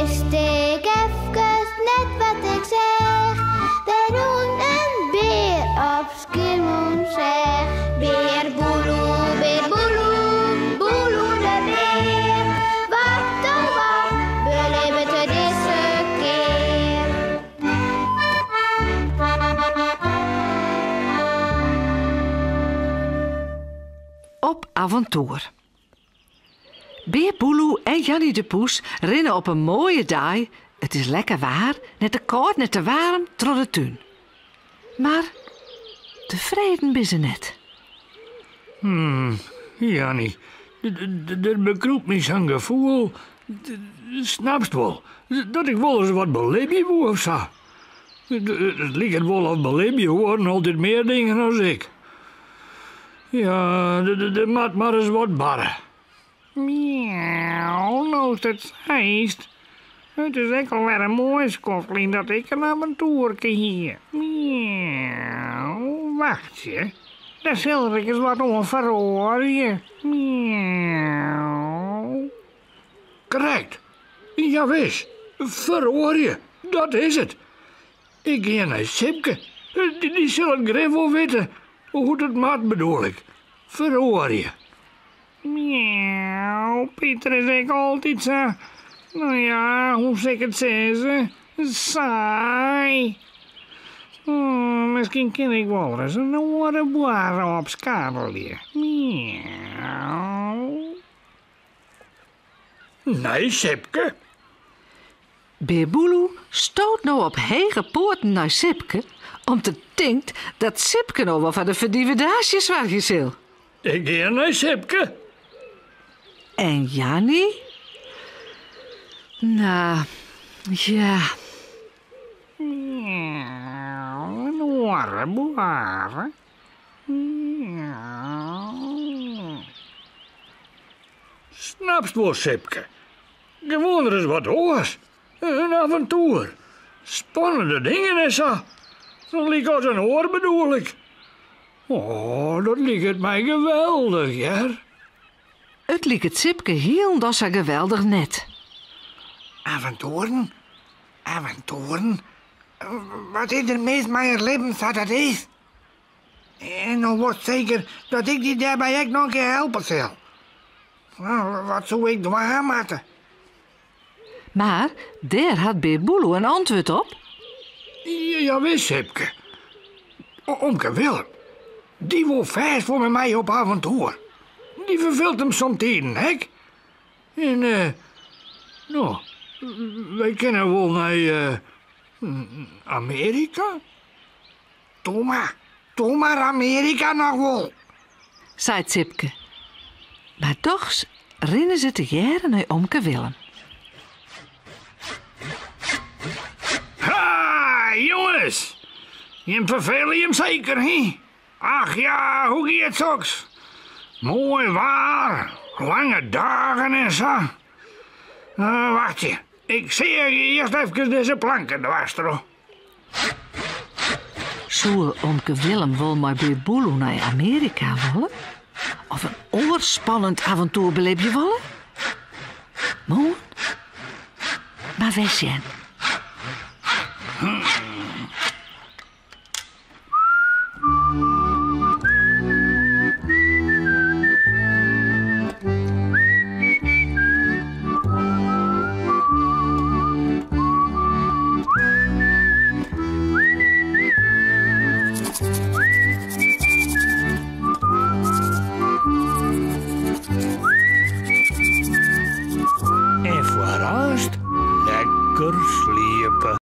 wist ik efkes net wat ik seach. Der rûn in bear op Skiermûntseach. Bear Boeloe, bear Boeloe, Boeloe de bear. Wat oh wat belibbet er dizze kear? Op avontoer. Bear Boeloe en Janny de Poes rinne op in moaie dei, it is lekker waar, net te kâld net te waarm, troch de tún. Mar tefreden binne se net. Hmm, Janny, der bekrûpt my sa'n gefoel, snapst wol, dat ik wolris wat belibje woe of sa. It liket wol of belibje oaren altyd mear dingen as ik. Ja, der moat mar ris wat barre. Miauw, no'tst it seist. It is ek al wer in moai skoft lyn dat ik in aventoerke hie. Miauw, wachtsje, dêr sil ik ris wat oan feroarje. Miauw. Krekt, jawis, feroarje, dat is it. Ik gean nei Sipke, dy sil it grif wol witte. Hoe't it moat bedoel ik. Feroarje. Miauw, Piter is ek altyd sa, no ja, hoe sil ik it sizze, saai. Miskien kin ik wolris in oare boarre opskarrelje. Miauw. Nei Sipke. Bear Boeloe stoot no op hege poaten nei Sipke, om't er tinkt dat Sipke no wol foar de ferdivedaasje soargje sil. Ik gean nei Sipke. En Janny? No, ja. Miauw, in oare boarre. Miauw. Snapst wol, Sipke. Gewoan ris wat oars. In aventoer. Spannende dingen en sa. Lykas in oar bedoel ik. Oh, dat liket my geweldich, hear. It liket Sipke hielendal sa geweldich net. Aventoeren? Aventoeren? Wat is der mis mei it libben sa't it is? En no wolst seker dat ik dy dêrby ek noch in kear helpe sil. Wat soe ik dwaan moatte? Mar dêr hat Bear Boeloe in antwurd op. Jawis, Sipke. Omke Willem, dy wol fêst wol mei my op aventoer. Dy ferfeelt him somtiden ek. En no, wy kinne wol nei Amearika. Doe mar, doe mar Amearika noch wol. Seit Sipke. Mar dochs rinne se tegearre nei omke Willem. Ha, jonges! Jim ferfele jim seker, hè? Ach ja, hoe giet soks? Moai waar, lange dagen en sa. Wachtsje, ik seagje earst efkes dizze planken dwars troch. Soe omke Willem wol mei Bear Boeloe nei Amearika wolle? Of in oar spannend aventoer belibje wolle? Moarn mar wer sjen. En foarearst lekker sliepe.